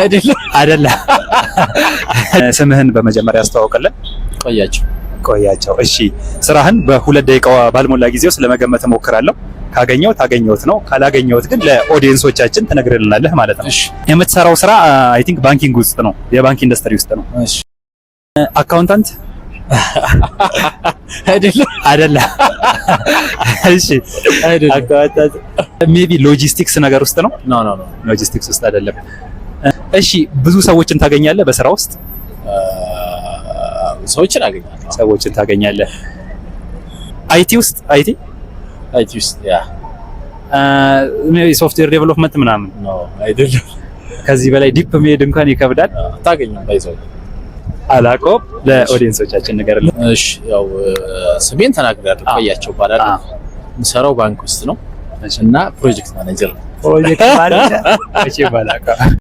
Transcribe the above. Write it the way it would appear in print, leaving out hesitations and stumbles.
አይደለም። አይደለም። ስምህን በመጀመሪያ አስተዋውቅልን። ቆያቸው። ቆያቸው። እሺ፣ ስራህን በ2 ደቂቃ ባልሞላ ጊዜ ውስጥ ለመገመት እሞክራለሁ። ካገኘሁት አገኘሁት ነው፣ ካላገኘሁት ግን ለ audience ኦቻችን ትነግርልናለህ ማለት ነው። እሺ። የምትሰራው ስራ I think banking ውስጥ ነው፣ የባንክ ኢንዱስትሪ ውስጥ ነው። እሺ። Accountant? አይደለም። አይደለም። እሺ። አይደለም። Accountant maybe logistics ነገር ውስጥ ነው። No. ሎጂስቲክስ ውስጥ አይደለም። እሺ፣ ብዙ ሰዎችን ታገኛለህ በስራ ውስጥ? ሰዎችን አገኛለሁ። ሰዎችን ታገኛለህ። IT ውስጥ፣ IT? IT ውስጥ፣ yeah. Maybe software development ምናምን? No፣ አይደለም። ከዚህ በላይ deep መሄድ እንኳን ይከብዳል። አታገኝም ባይዘው። አላውቀውም። ለ audience ኦቻችን ንገርልን። እሺ፣ ያው ስሜን ተናግሬያለሁ። ቆያቸው እባላለሁ። የምሰራው ባንክ ውስጥ ነው እና project manager ነው። Project manager መቼም አላውቀውም።